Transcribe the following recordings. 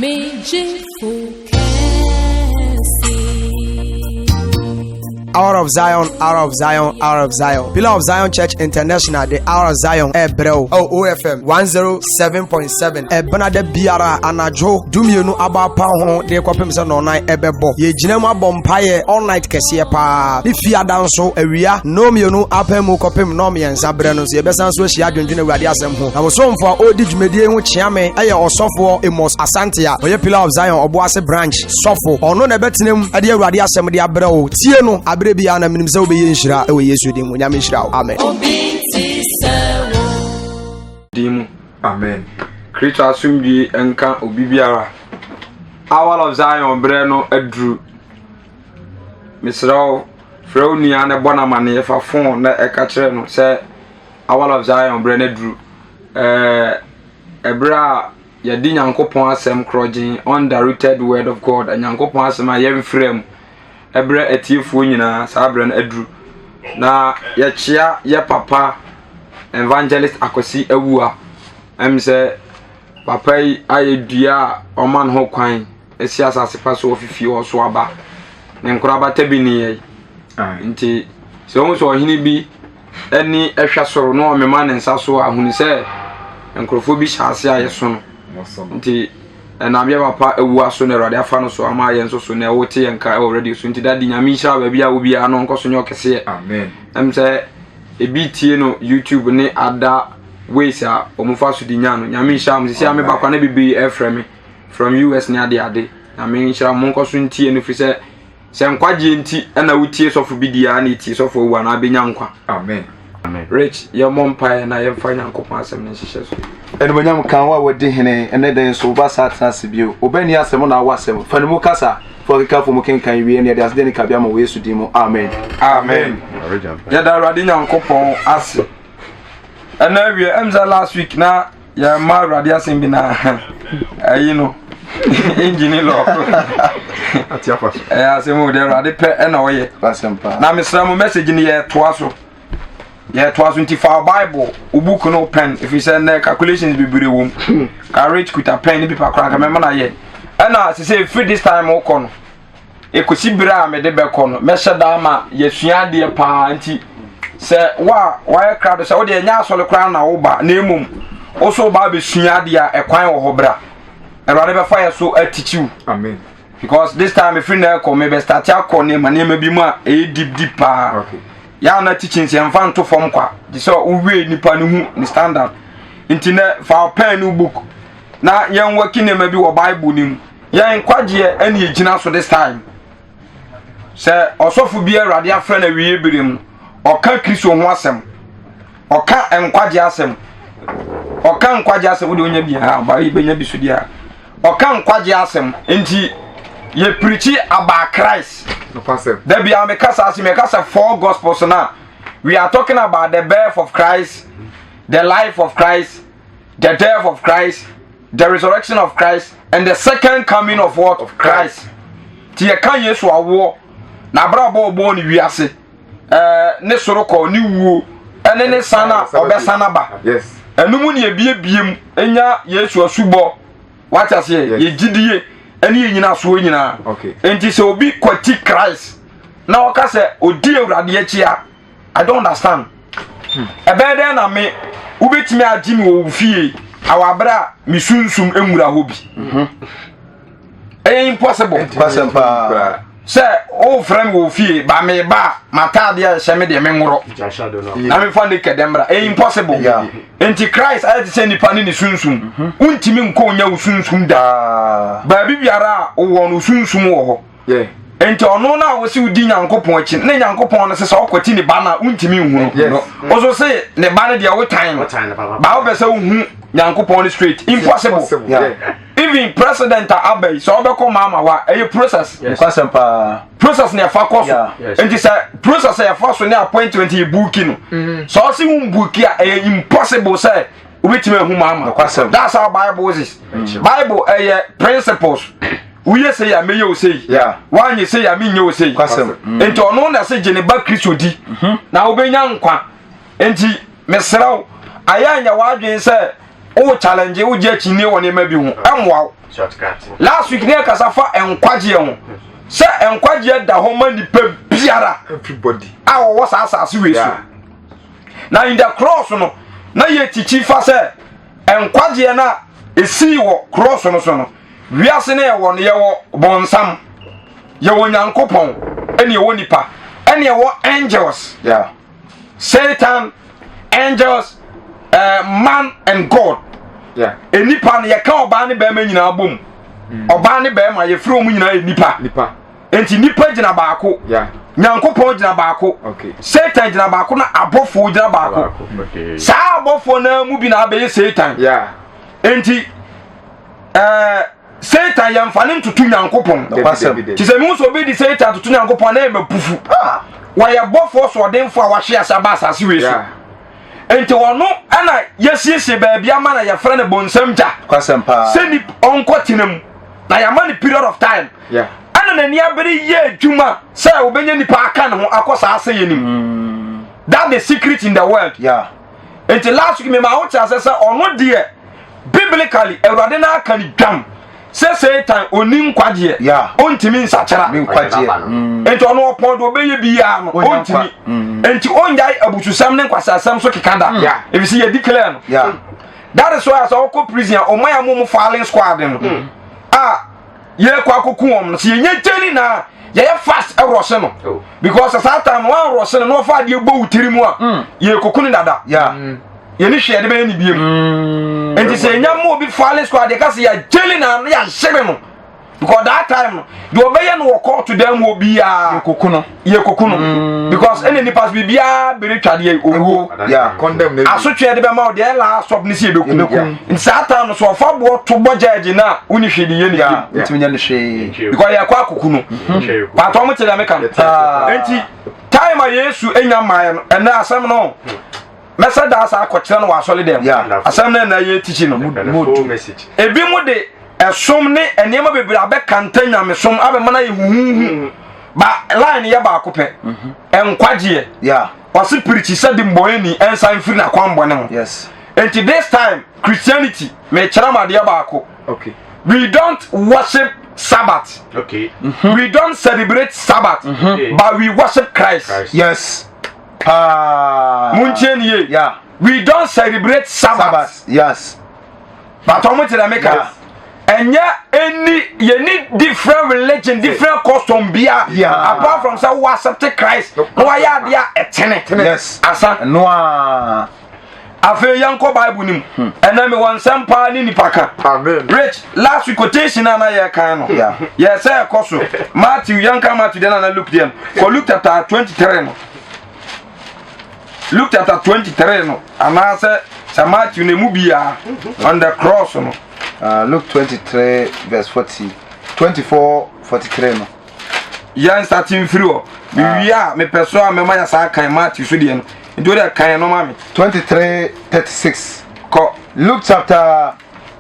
Me gyefo kɛse. Hour of Zion, Hour of Zion, Hour of Zion. Pillar of Zion Church International, the Hour of Zion, ɛbrɛ wo. Oh, OFM 107.7. Ɛbenada biara anadwo 12 aba apa ho de kɔpem sɛ nɔnan ɛbɛbɔ. Yɛgyina mu abɔ mpaeɛ all night kɛseɛ paa. Ne fiada nso awia 2:30 apɛ mu kɔpem 3:30 berɛ no nso yɛbɛsan so ahyia adwendwene Awurade asɛm ho. Na bosomfo a ɔredi dwumadie ho kyea me ɛyɛ ɔsɔfoɔ Amos Asante a ɔyɛ Pillar of Zion Ɔboase branch sɔfo. Ɔno na ɛbɛtena mu de Awurade asɛm de abrɛ wo. Tie no aberɛ biara na menim sɛ wobɛyɛ nhyira ɛwɔ Yesu din mu. Nyame nhyira wo. Amen. Obi nti sɛ wo. Din mu. Amen. Kristo asomdwie nka obi biara. Hour of Zion berɛ no aduru. Mesrɛ wo, frɛ wo nua na bɔ no amanneɛ fa phone na ɛka kyerɛ no sɛ Hour of Zion berɛ no aduru. Ɛɛ ɛberɛ a yɛde Nyankopɔn asɛm korɔgyen undiluted word of God, Nyankopɔn asɛm a yɛmfrɛ mu ɛberɛ atiefoɔ nyinaa saa berɛ no aduru. Na yɛkyea yɛ papa Evangelist Akwasi Awua. Ɛm sɛ papa yi ayɛ dua a ɔma ne ho kwan asi asase pa so ɔfifi ɔso aba. Ne nkorabata bi ne yɛ. Nti sɛ wohu sɛ ɔhene bi ani hwɛ soro na ɔmema ne nsa so a, hunu sɛ nkurɔfoɔ bi hyɛ ase a yɛso no. Nti ɛnam yɛ papa Awua so na Awurade afa no so ama yɛn nso so na ɛwote yɛn nka ɛwɔ radio so. Nti daddy, Nyame nhyira baabi a wobiara no nkɔ so nyɛ ɔkɛseɛ. Amen. Ɛm sɛ ebi tie no YouTube ne other ways a wɔn fa so di nya no. Nyame nhyira mo. Sisi a me ba kwa na bebree ɛfrɛ me from US ne ade ade. Nyame nhyira mo, nkɔ so ntie no firi sɛ nkwagyeɛ nti ɛna wotie sɔfo bi di a na etie sɔfo Awu anaa bɛnya nkwa. Amen. Rich, yɛmmɔ mpaeɛ na yɛmfa Nyankopɔn asɛm no nhyehyɛ so. Animonyam kan wo a wadi hene ɛnɛ dɛn so woba saa tena ase bio. Wobɛni asɛm na awɔ asɛm. Fa ne mu kasa. Fa ɔkekafo mu kenkan wie ne yɛde aseda ne kabea ma wɔ Yesu din mu. Amen. Amen. Yɛda Awurade Nyankopɔn ase. Ɛna awie ɛm sɛ last week na yɛma Awurade asɛm bi na ɛyi no engine lock. Ate afa so. Ɛyɛ asɛm o, deɛ Awurade pɛ ɛna ɔyɛ. Asɛm paa. Na mesrɛ mo, message no yɛtoa so. Yɛtoa so nti fa wo Bible, wo book no, wo pen, ɛfiri sɛ nnɛ calculations bebree wɔ mu. Ka Rich kuta pen ne paper koraa nka mɛma no ayɛ. Ɛna sɛ ɛfiri this time wokɔ no, ɛkɔsi berɛ a mede bɛkɔ no, mɛhyɛ da ama yɛsua adeɛ paa. Nti sɛ wo a wayɛ krado sɛ wode ɛnyɛ asɔre koraa na woba, na mmom wo so woba abɛsua adeɛ a, ɛkwan wɔ hɔ bra. Awurade bɛfa yɛ so atikyiw. Amen. Because this time ɛfiri na ɛkɔ mebɛ start akɔ nneɛma bi mu a ɛyɛ deep deep paa. Yɛa na teachings yɛmfa nto fam kwa te sɛ wowie nipa no hu ne standard. Nti nɛ fa pen no book na yɛn waki nneɛma bi wɔ Bible no mu. Yɛn nkwagyeɛ ɛne yɛgyina so this time. Sɛ ɔsɔfo bi Awurade afrɛ no awie bere mu, ɔka Kristo ho asɛm, ɔka nkwagye asɛm, ɔka nkwagye asɛm, wode wonya bi a ɔba yi bɛnya bi so deɛ a ɔka nkwagye asɛm. Nti yɛ preach about Christ. Nokwasɛm. Da bia meka saa asɛm, yɛka sɛ four gospels na we are talking about the birth of Christ, the life of Christ, the death of Christ, the resurrection of Christ, and the second coming of what? Of Christ. Ti yɛka Yesu awoɔ na abrabɔ ɔbɔɔ ne wiase, ne soro kɔ, ne wuo, ɛne ne san a ɔbɛsan aba. Ɛno mu ne ebiebie mu enya Yesu asubɔ. Wate aseɛ? Yɛgyidie ɛne yɛ nyinasoɔ nyinaa. Nti sɛ obi kwati Christ na ɔka sɛ odi Awurade akyi a, I don't understand. Ɛbɛyɛ dɛn na me wobɛtumi agye me wɔ wo fie awɔ abere a me sunsum nwura hɔ bi? Ɛyɛ impossible. Kwasɛm paa. Sɛ wofrɛ me wɔ fie ba me ba a, m'ataadeɛ a ɛhyɛ me deɛ menworɔ na memfa naked mmra, ɛyɛ impossible. Nti Christ ayɛ te sɛ nipa ne ne sunsum. Wontumi nkɔ onya wo sunsum da. Baabi biara a wowɔ no, wo sunsum wɔ hɔ. Nti ɔno no a wɔsi wodi Nyankopɔn akyi ne Nyankopɔn no sɛ ɔkɔti ne ba no a wontumi nhu no. Ɔso se ne ba no deɛ wotan no, ba wopɛ sɛ wohu Nyankopɔn no straight, impossible. Even president a aba yi, sɛ ɔbɛkɔ maama hɔ a, ɛyɛ process. Nokwasɛm paa. Process na ɛfa kɔ so. Nti sɛ process a yɛfa so ne appointment yɛ buuki no, sɛ ɔse wo mbuuki a, ɛyɛ impossible sɛ wobɛtumi ahu maama. Nokwasɛm. That's how Bible is. Bible ɛyɛ principles. Woyɛ sei a mɛyɛ wo sei, woanyɛ sei a menyɛ wo sei. Nti ɔno na sɛ gye ne ba Kristo di na wobɛnya nkwa. Nti mesrɛ wo, ayɛ anyɛ w'adwene sɛ wo challenge wogye akyinnye wɔ nneɛma bi ho, ɛmmoa wo. Last week ne yɛkasa fa nkwagyeɛ ho sɛ nkwagyeɛ da hɔ ma nipa biara a wɔwɔ saa asase wei so. Na in the cross no na yɛtikyi fa sɛ nkwagyeɛ no a ɛsii wɔ cross no so no wiase no yɛwɔ no yɛwɔ bɔnsam yɛwɔ nyankopɔn ɛne ɛwɔ nipa ɛne ɛwɔ angels. Yeah. Satan, angels, uh, man and God. Yeah. Nipa no yɛka ɔbaa ne bɛrima nyinaa bom. Ɔbaa ne bɛrima yɛfrɛ wɔn nyinaa yɛ nipa. Nipa. Nti nipa gyina baako. Yeah. Nyankopɔn gyina baako. Okay. Satan gyina baako na abɔfoɔ gyina baako. Okay. Saa abɔfoɔ naa mu bi na abɛyɛ Satan. Yeah. Nti ɛɛ. Satan yɛmfa ne ntoto Nyankopɔn. Te sɛ mehu sɛ obi de Satan toto Nyankopɔn na ɛyɛ mapufu. Ah. Wɔyɛ bɔfoɔ soɔdenfoɔ a wahwe ase aba asase wei so. Nti ɔno ɛna yɛsiesie baabi ama na yɛfrɛ no bonsam gya. Sɛ nip ɔnkɔ tena mu na yɛama no period of time. Ɛna n'ani abere yɛ adwuma sɛ obɛnya nipa aka ne ho akɔ saa asɛyɛ no mu. Mm. That the secret in the world. Yeah. Nti last week mema wo te ase sɛ ɔno deɛ biblically awurade no aka ne dwam sɛ Satan ɔni nkwagyeɛ ɔntumi nsakyera mm. nti ɔno ɔpɔn de ɔbɛyɛ biara no ɔntumi mm. nti ɔnyae abususɛm ne nkwasasɛm so keka da ɛfiri sɛ yɛ declare no that is why sɛ ɔkɔ prison a ɔma yɛ mo mo filing squad no mm. a yɛkɔ akɔku wɔn no sɛ yɛnyɛ gyeli na yɛyɛ fast ɛrɔse no oh. because saa time no wɔn no na wɔfa adeɛ bɔ wo tiri mu a mm. yɛkɔku no dada mm. yɛne hwɛ yɛde bɛyɛ ne biem mm. nti sɛ yɛnya ma obi fale so adeɛ ka sɛ yɛgyeli na no yɛahyere no because that time no deɛ ɔbɛyɛ no wɔ kɔɔto dan mu obiara yɛkɔku no yɛkɔku no because ɛna nipa so biribiara bere twadeɛ owuo asotweɛ de bɛma wo deɛ last stop ne sɛ yɛbɛku nti saa time no so ɔfa boɔ to bɔ gyɛɛgye no a wone hwee de yɛ ne biom wotumi nya no hwee because yɛkɔ akoko no paatɔ mo te deɛ meka no nti time a Yesu nya mmaeɛ no ɛnɛ asɛm no mɛsɛ daa saa akɔkyerɛ no wɔ asɔre dɛm asɛm no ɛnɛ yɛ tikyi no ebi mo de ɛsom ne nneɛma bebree abɛkanta nyamesom abɛma no ayɛ huhuhu ba line yɛ baako pɛ nkwagyeɛ ɔse pirikyi sɛ de mbɔnni ɛnsan mfiri n'akwammɔne ho yes nti this time Christianity mekyerɛ mo adeɛ baako okay we don't worship Sabbath okay mm -hmm. we don't celebrate Sabbath mm -hmm. but we worship Christ, Christ. yes paa muntie ni ye yeah we don't celebrate Sabbath, Sabbath. yes but ɔmo kyerɛ me ka ɛnyɛ any yɛni different religion different custom bia yeah. apart from sɛ wo accept Christ na wayɛ adeɛ a ɛtene yes asa noa afei yɛnkɔ bible no mu hmm. ɛnɛ mewɔ nsɛm paa ne nipa ka rich last week quotation a na yɛkan no yɛ sɛ ɛkɔ so matthew yɛnka matthew deɛ na na luke deɛ no kɔ luke chapter 23 no luke chapter 23 no anaasɛ sɛ matthew na emu biara on the cross no uh, luke 23 verse 40 24 43 no yɛn start mfiri hɔ mewie a mepɛ so a mɛma yɛ saa kan matthew so deɛ no nti wode kan no ma me 23 36 kɔ luke chapter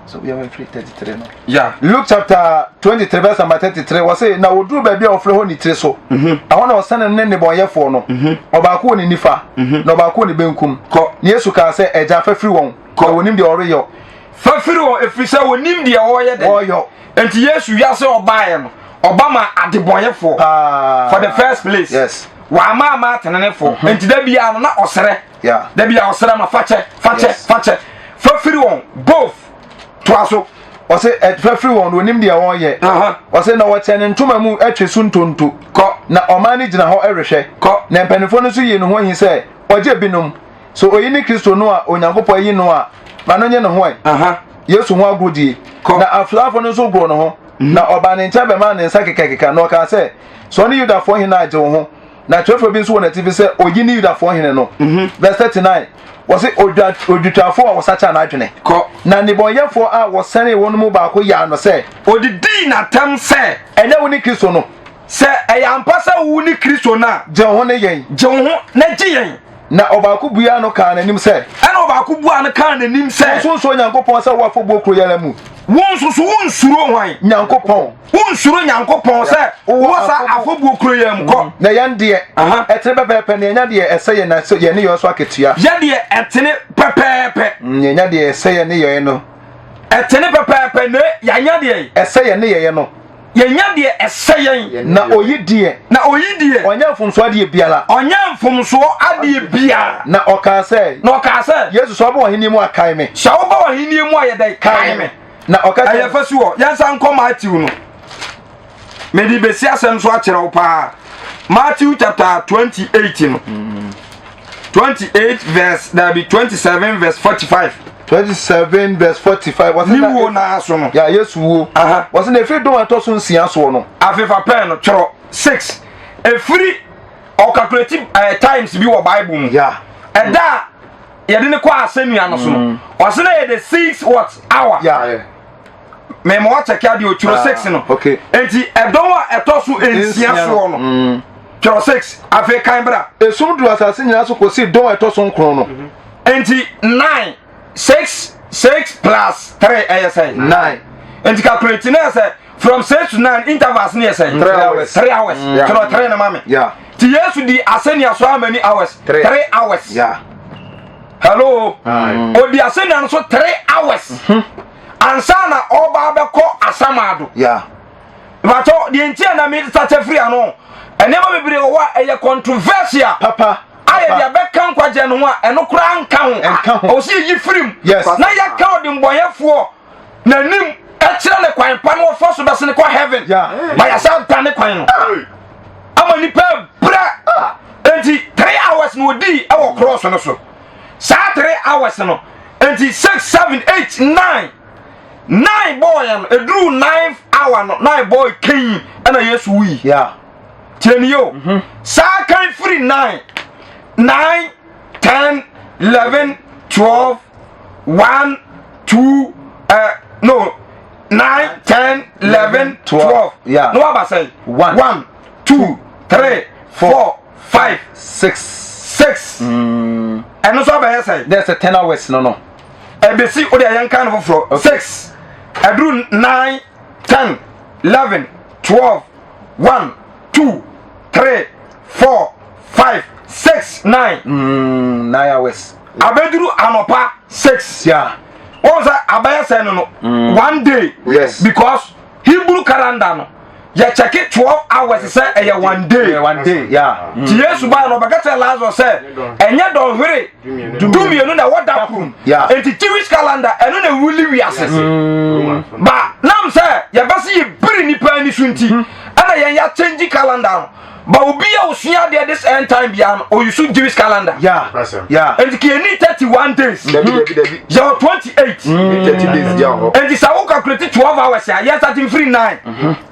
so we have 33 no yeah. Luke chapter 23 verse number 33 wɔse na wɔduru baabi a wɔfrɛ hɔ ne tiri so mhm. ɛhɔ na ɔsɛne ne nnebɔnyɛfoɔ no mhm. ɔbaako wɔ ne nifa mhm. na ɔbaako wɔ ne benkum kɔ na Yesu kaa sɛ agya fa firi wɔn na wɔnim deɛ wɔreyɔ fa firi wɔn ɛfiri sɛ wɔnim deɛ wɔreyɛ dɛn wɔreyɔ nti Yesu wiase ɔbaeɛ no ɔba ma adebɔnyɛfoɔ for the first place yes wama ama atenenefoɔ nti da biara no na ɔsrɛ da biara ɔsrɛ ma fakyɛ fakyɛ fakyɛ fa firi wɔn both toa so ɔsɛ ɛfɛ firi wɔn onim deɛ wɔreyɛ ɔsɛ na wɔkyɛ ne ntoma mu atwe so ntonto kɔ na ɔman no gyina hɔ rehwɛ kɔ na mpanimfoɔ no nso yii ne ho ahi sɛ ɔgye binom so oyi ne Kristo no a Onyankopɔn ayi no a ma no nye ne ho ɛ Yesu ho agorodie na afraafo no nso goroo ne ho mhm. na ɔbaa ne nkyɛn bɛmaa ne nsa kekakeka na ɔkaa sɛ sɛ ɔne Yudafoɔ hene a gye wo ho na atwerɛfoɔ bi nso wɔ n'atifi sɛ oyi ne Yudafoɔ hene no mhm. verse 39 wɔse odwotwafoɔ a wɔsakyera n'adwene kɔ na nnebɔnyɛfoɔ a wɔsɛnee wɔn mu baako yaa no sɛ odidii n'atam sɛ ɛnyɛ wo ne Kristo no sɛ ɛyɛ ampa sɛ wo ne Kristo no a gye wo ho ne yɛn gye wo ho na gye yɛn na ɔbaako buaa no kaa n'anim sɛ ɛna ɔbaako buaa no kaa n'anim sɛ wo nso nsuro Nyankopɔn sɛ wo afɔbuo kuro yi ara mu wo nso so wonsuro hwan Nyankopɔn wonsuro Nyankopɔn sɛ wowɔ saa afɔbuo kuro yi mu kɔ mm. Na yɛn deɛ ɛtene pɛpɛɛpɛ na yɛnya deɛ ɛsɛ yɛn na yɛn ne yɛn so akatua yɛ deɛ ɛtene pɛpɛɛpɛ mm, yɛnya deɛ ɛsɛ yɛn ne yɛn no. Ɛtene pɛpɛɛpɛ na yɛanya deɛ. Ɛsɛ yɛn nneyɛeɛ no. Yɛnya deɛ ɛsɛ yɛn. Na oyi deɛ. Na oyi deɛ. Ɔnyɛ mfomsoɔ adeɛ biara. Ɔnyɛ mfomsoɔ adeɛ biara. Na ɔkaa sɛ. Na ɔkaa sɛ. Yesu, sɛ woba w'ahennie mu a, kae me. Sɛ woba w'ahennie mu a, yɛ dɛn? Kae me. Na ɔka kyerɛ. Ɛyɛ fa si hɔ. Yɛnsan nkɔ Matthew no. Mede bɛsi asɛm so akyerɛ wo paa. Matthew chapter 28 no. 28 verse dabi 27 verse 45. 27 verse 45. Wɔsi Ne wuo naa so no. Ya Yesu wuo. Wɔsi na efiri dɔn a ɛtɔ so nsia soɔ no. Afefa pɛn no twerɛ 6. Efiri ɔkakulati eh, times bi wɔ Bible mu. Ya. Ɛda a yɛde ne kɔ asɛnnua no so no. Mm. Ɔsi na yɛ the six what hour. Ya. Mɛma wakyɛkɛ adeɛ otwerɛ ah, 6 no. Okay. Enti ɛdɔn a ɛtɔ so nsia soɔ no. Mm. Twerɛ 6 afei kan bra. Esum duru asase nyinaa so kɔsi dɔn a ɛtɔ so nkron no. Enti 9 6 6 plus 3 ɛyɛ sɛn? 9. Enti calculate na yɛ sɛ from 6 to 9 intervals ne yɛ sɛn? 3 hours. 3 hours. Mm. Twerɛ 3 no ma me. Yeah. Ti Yesu di asɛnnua so how many hours? 3 hours. Yeah. Hello. Mm. Odi asɛnnua no so 3 hours. Mm -hmm. Ansa na ɔba abɛkɔ asamado. Yeah. Bàtɔ deɛ nti a na mi sakyɛ firi ano nneɛma bebree wɔ hɔ a ɛyɛ controversial. Papa. Ayɛ deɛ bɛka nkwagyeɛ no ho a ɛno koraa nka ho. Nka ho. Ɔwɔ sɛ yɛyi firi mu. Yes. Na yɛka ɔdembɔnyɛfoɔ n'anim ɛkyerɛ ne kwan pa no wɔfa so bɛsene kɔ heaven. Yeah. Ma yɛsa da ne kwan no. Ama nipa brɛ. Enti 3 hours na ɔdii ɛwɔ cross no so. Saa 3 hours no enti 6 7 8 9 9 bɔɔyɛ no ɛduru 9 hour no 9 bɔɔyɛ kɛn ɛna Yesu wui. Yeah. Tie ni o. Saa kan firi 9 9 10 11 12 1 2 uh, no 9 10 11 12. Yeah. No waba sɛn? 1 1 2 3 4 5 6 6. Ɛno nso abɛyɛ sɛn? That's a 10 hours no no. Ɛbɛsi o deɛ yɛnka no foforɔ. 6 ɛduru 9 10 11 12 1 2 3 4 5 6 9. 9 hours. Abɛduru anɔpa 6. Yeah. Wɔn sɛ abɛyɛ sɛ no no. One day. Yes. Because Hebrew calendar no yɛ kyɛke 12 hours sɛ ɛyɛ one day. Yeah, one day. Yeah. Ti Yesu baa no ɔbɛka kyerɛ Lazarus sɛ ɛnyɛ dɔnhwere 12 na ɛwɔ da koro. Yeah. Enti Jewish calendar ɛno na ɛwuli wiase. Ba nam sɛ yɛbɛsi yɛ biri nipa ani so nti ɛna yɛn yɛ change calendar no. Ba obi a osua adeɛ this end time bia no oyusu Jewish calendar. Yeah. Yeah. Enti kì í ní 31 days. Dabi dabi dabi. Yɛwɔ 28. 30 days di ahɔ. Enti sɛ wo calculate 12 hours a yɛn starting firi 9.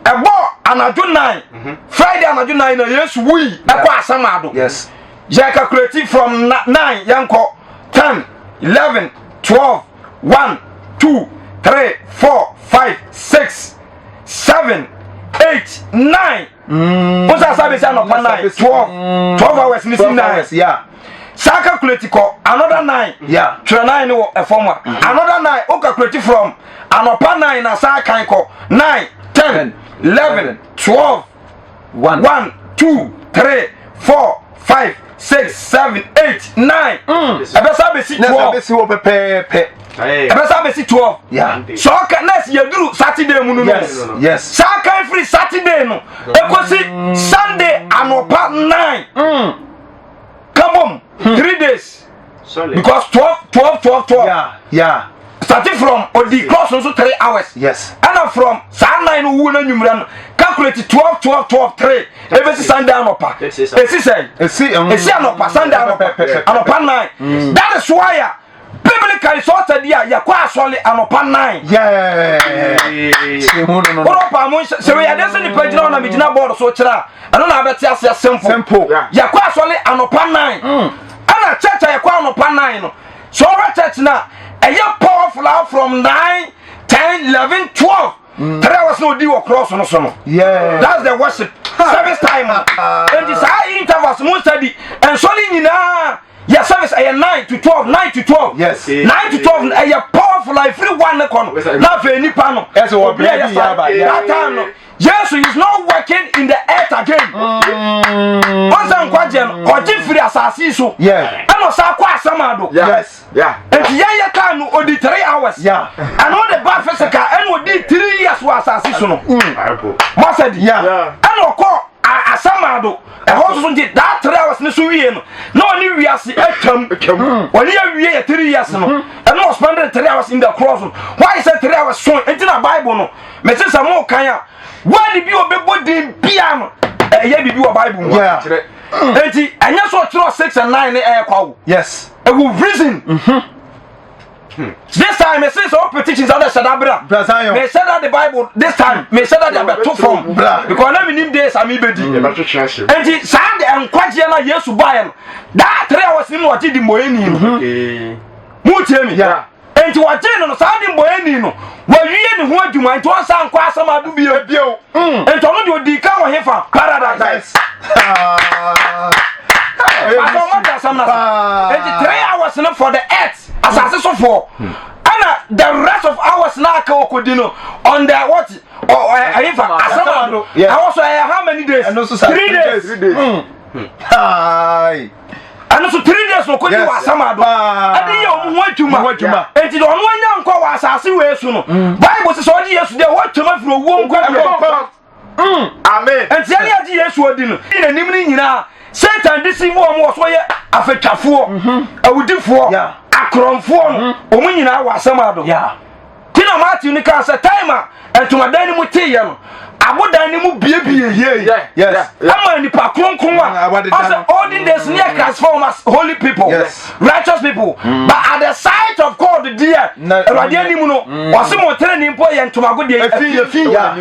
Ɛbɔ anadwo 9. Friday anadwo 9 na Yesu wui ɛkɔ asamado. Yes. Yɛ calculate from 9 yɛnkɔ 10 11 12 1 2 3 4 5 6 7 8 9. Wo sɛ asa bɛsi anɔpa 9 12 12 hours ne si 12 9. hours. Yeah. Saa calculate kɔ another 9. Yeah. Twerɛ 9 no wɔ ɛfam a. Another 9 wo calculate from anɔpa 9 na saa kan kɔ 9 10 11 12 1 1 2 3 4 5 6 7 8 9. Ɛbɛsa bɛsi Na sɛ 12. bɛsi hɔ pɛpɛɛpɛ. Ɛbɛsa bɛsi 12. Yeah. So ɔka nurse yɛduru Saturday mu no no. Yes. Yes. Saa kan firi Saturday no ekosi Sunday anɔpa 9. Come on, 3 days. Because 12 12 12 12. Yeah. Yeah. Starting from odi cross nso 3 hours. Yes. Ɛna from saa 9 no wu na nwummerɛ no calculate 12 12 12 3 ebesi Sunday anɔpa. Esi sɛn? Esi Esi anɔpa Sunday anɔpa anɔpa 9. That is why a biblically sɛ ɔsɛ di a yɛkɔ asɔre anɔpa 9. Yeah. Ehu no no. Wọ́n pa mo nhyɛ sɛ wei adeɛ sɛ nipa gyina hɔ na megyina bɔɔdo so kyerɛ a ɛno na abɛte aseɛ simple. Simple. Yɛkɔ asɔre anɔpa 9. Ɛna church a yɛkɔ anɔpa 9 no sɛ ɔhwɛ church no a ɛyɛ powerful a from 9 10 11 12 3 hours na odi wɔ cross no so no. Yeah. That's the worship service time no. Enti saa intervals mo study nsɔre nyinaa yɛ service ɛyɛ 9 to 12 9 to 12. Yes. 9 to 12 no ɛyɛ powerful a ɛfiri 1 ne kɔ no na afei nipa no Ɛsɛ wɔ obi a brɛ yɛ bi saa aba, yeah. that time no Yesu is not working in the earth again. Ɔnsɛ nkwagyeɛ no ɔgye firi asase yi so Yeah. ɛna ɔsan kɔ asamado. Yeah. Yes. Yeah. Enti Enti yɛn yɛ time no odi 3 hours. Yeah. Ɛna ɔde ba physical ɛna odi 3 years wɔ asase so no. Masa di. Yeah. Ɛna ɔkɔ asamado ɛhɔ nso so nti that 3 hours ne so wie no na ɔne wiase atwam. Ɔne awie yɛ 3 years no. Ɛna ɔspend 3 hours in the cross no. Why sɛ 3 hours so nti na Bible no mese sɛ mo kan a word bi ɔbɛbɔ din bia no ɛyɛ biribi wɔ Bible mu. Yeah. Enti ɛnyɛ sɛ ɔtwerɛ 6 and 9 ne ɛyɛ kwa wo. Yes. Ɛwɔ reason. This time, me say so petitions other shada bra. Bra Zion. Me shada the Bible this time. Me shada the abeto from. Bra. Because na me nim days am be di. Enti saa de nkwagye na Yesu bae no. That 3 hours ni no ɔgye di mboeni no. Mu tie mi. Yeah. Enti wɔgye no no saa de mboeni no. Wɔwie ne ho adwuma enti ɔnsa nkɔ asɛm ado bio. Bio. Enti ɔno de odi ka wɔ hefa paradise. Ah. Pàtó ọmọ ta asam na so. Enti 3 hours no for the earth asase so for. Ɛna the rest of hours na aka okodi no on the what? Ɛyifa asamado. Yes. Ɛwɔ so ɛyɛ how many days? Ɛno nso sa 3 days. 3 days. Hi. Ɛno so 3 days na okodi Yes. wɔ asamado. Paa. Ɛde yɛ ɔmo ho adwuma. Ho adwuma. Enti deɛ ɔno anya nkɔ wɔ asase wei so no. Bible sɛ sɛ ɔgye Yesu deɛ wɔatwam afiri owuo nkwa mu. Amen. Nti ɛne agye Yesu adi no ne n'anim no nyinaa Satan de si mu wɔn wɔ so yɛ afetwafoɔ, awudifoɔ, Yeah. akorɔmfoɔ no wɔn nyinaa wɔ asɛm ado. Yeah. Ti na Matthew no kaa sɛ time a ntomadan no mu teeɛ no abodan no mu biebie Yay. Yes. ama nipa kronkron a awade ɔsɛ da no. olden days ne yɛ classify wɔn as holy people, Yes. righteous people, but at the sight of God deɛ Na- Awurade anim no ɔse mo tenenee mpo yɛ ntomago deɛ Efi efi. Yeah.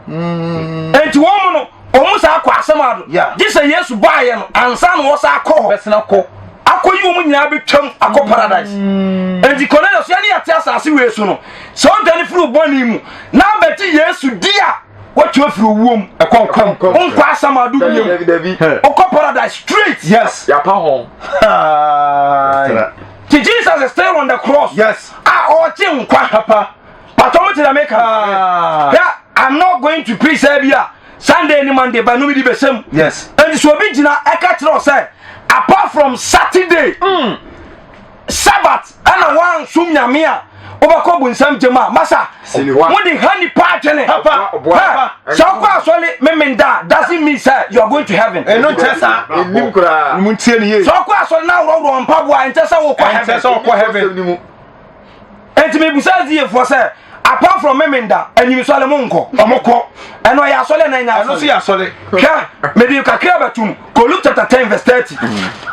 Enti wɔn mu no wɔn saa kɔ asɛm ado Yeah. gye sɛ Yesu baayɛ no ansa na wɔsa akɔ hɔ Bɛsena kɔ. akɔyi wɔn nyinaa bɛtwam akɔ paradise. Enti Cornelius yɛne yɛte asase wei so no sɛ ɔdwane firi wo bɔne mu na abɛgye Yesu di a woatwa afiri owuo mu Ɛkɔ nkɔm. wonkɔ asɛm ado bio Dabi dabi. wokɔ paradise straight. Yes. Yapa ho. Hi. Ti Jesus is still on the cross. Yes. A ɔgye nkwa. Papa. But ɔmo te na meka. Ah. Yeah, I'm not going to preach sɛ bi a Sunday ni Monday ba no mi di bɛsɛm. Yes. Enti sɛ obi gyina ɛka kyerɛ wo sɛ apart from Saturday, Sabbath ɛna wansom Nyame a wobɛkɔ bonsam gyem a masa Siniwa. mode ha nipa adwene. Papa. Ɔboa. Hɛ, sɛ wokɔ asɔre memenda a doesn't mean sɛ you are going to heaven. Ɛno nkyɛ saa. Enim koraa. Mu ntie ne yie. Sɛ wokɔ asɔre na worɔworɔ mpaboa a ɛnkyɛ sɛ wokɔ Ɛnkyɛ heaven. sɛ ɔkɔ heaven. Enti mebisa SDA foɔ sɛ apart from memenda anyimisɔre mo nkɔ ɔmo kɔ ɛno ɛyɛ asɔre na ɛnyɛ Ɛno nso yɛ asɔre. Hwɛ mede kakra bɛtum kɔ Luke chapter 10 verse 30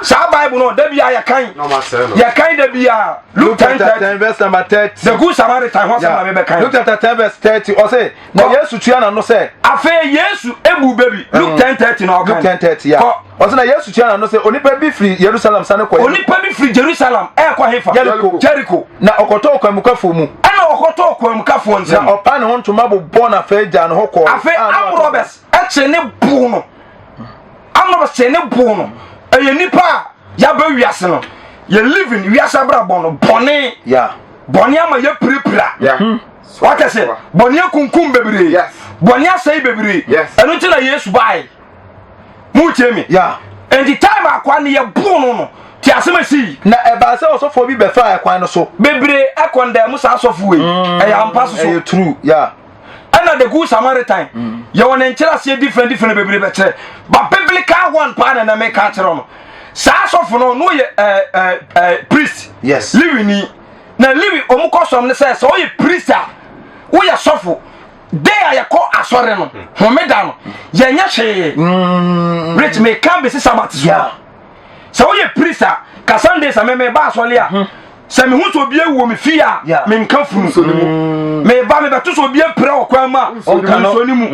saa Bible no da bia yɛkan Na ɔma sɛɛ no. yɛkan da bia Luke Luke 10 chapter 30 10 verse number 30. the good Samaritan ho asɛm na mebɛkan. Luke chapter 10 verse 30. Ɔse na Yesu tua n'ano sɛ. Afei Yesu ebu bɛ bi Luke 10 30 na ɔkan. Luke 10 30 ya. Kɔ. Ɔse na Yesu tua n'ano sɛ onipa bi firi Yerusalem sane kɔ Onipa bi firi Jerusalem ɛɛkɔ hefa? Jericho. Jericho. Na ɔkɔtɔɔ kwanmukafoɔ mu. Ɛna ɔkɔtɔɔ kwanmukafoɔ Na nsam. ɔpaa ne ho ntoma bobɔɔ n'afɛ gyaa ne hɔ kɔɔ. Afei A na armed watɔ- robbers ɛkye ne boo no. Armed robbers kye ne boo no. Ɛyɛ nipa a yaba wiase no. Yɛ living wiase abrabɔ no bɔne. Yeah. Bɔne ama yɛ pirapira. Yeah. Wata sɛ bɔne akunkum bebree. Yes. Bɔne asɛe bebree. Yes. Ɛno nti na Yesu bae. Mu tie me. Yeah. Enti time akoa ne yɛ boo no no. Ti asɛm esi. Na ɛbaa sɛ ɔsɔfoɔ bi bɛfaa ɛkwan no so. Bebree ɛkɔndɛɛ mu saa asɔfo wei. Ɛyɛ ampa soso. Ɛyɛ true. Yeah. Ɛna the good Samaritan yɛwɔ ne nkyerɛaseɛ different different bebree bɛkyerɛ but biblical one paa na na meka kyerɛ no saa asɔfo no no yɛ ɛɛ ɛɛ ɛɛ priest. Yes. Lewi ni na Lewi ɔmo kɔ sɔm ne sɛ sɛ ɔyɛ priest a woyɛ sɔfo day a yɛkɔ asɔre no homeda no yɛnyɛ hwee. Rich meka bɛsi Sabbath so. Yeah. Sɛ woyɛ priest a ka Sunday sɛ meme ba asɔre a sɛ mehu sɛ obi awu wɔ me fie a Yeah. menka funu meba mebɛto sɛ obi apira wɔ kwan mu a Ɔnka no. nsuo no mu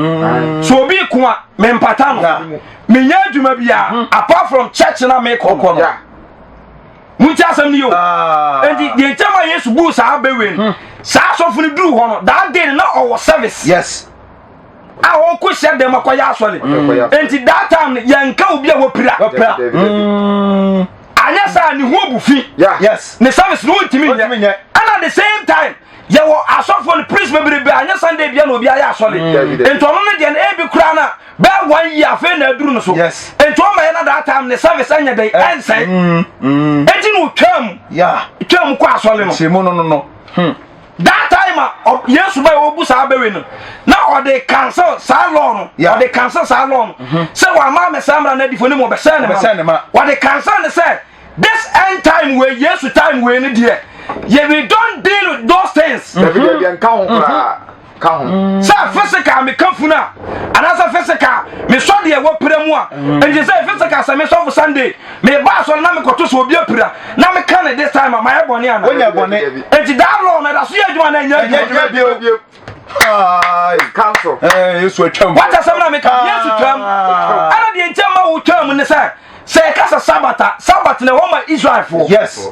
sɛ obi ko a mempata no Yeah. menyɛ adwuma biara apart from church na mekɔ Ɔkɔ no. Yeah. Monti asɛm no yɛ o. Ah. Enti deɛ nkyɛn ma Yesu buu saa abɛwei no saa asɔfo no duru hɔ no that day no na ɔwɔ service. Yes. A ɔkɔ hyia dɛm akɔyɛ asɔre. Ɔkɔyɛ asɔre. Enti that time no yɛnka obi a wapira. Wapira. Dabi, dabi. Anyɛ saa ne ho abu fi. Yeah. Yes. Ne service no wontumi Wontumi nyɛ. nyɛ. Ɛna at the same time yɛwɔ asɔfoɔ no priest bebrebe anyɛ Sunday bia na obi ayɛ asɔre. Dabi, dabi. Enti ɔno no deɛ no ebi koraa na bɛɛ 1 year afei na aduru no so. Yes. Enti ɔma yɛn na that time ne service ɛnyɛ dɛ ɛnsɛe. Eti na otwam. Twam kɔ asɔre no. Kyerɛ mu no no no. Hmm. That time a Yesu ba yɛ ɔbu saa bɛwe no na ɔde cancel saa law no. Ɔde cancel saa law no. Sɛ wama amɛsɛ amra na adifo ne mu ɔbɛsɛn ne ma. Ɔde cancel ne sɛ this end time wei Yesu time wei no deɛ yɛ we don't deal with those things. Dabi dabi nka ho koraa. Ka ho. Sɛ physical meka funu a anaasɛ physical mesɔ deɛ wɔpira mu a nti sɛ physical sɛ mesɔfo Sunday meba asɔre na mekɔto sɛ obi apira na meka ne this time a mayɛ bɔne ana? Wonyɛ bɔne. Nti that law no ɛda so yɛ adwuma na ɛnyɛ adwuma bio. Council. Yesu atwam. Wata asɛm na meka Yesu twam. Ɛna deɛ nti ama wo twam ne sɛ sɛ yɛka sɛ Sabbath a Sabbath na ɛwɔ ma Israelfoɔ. Yes.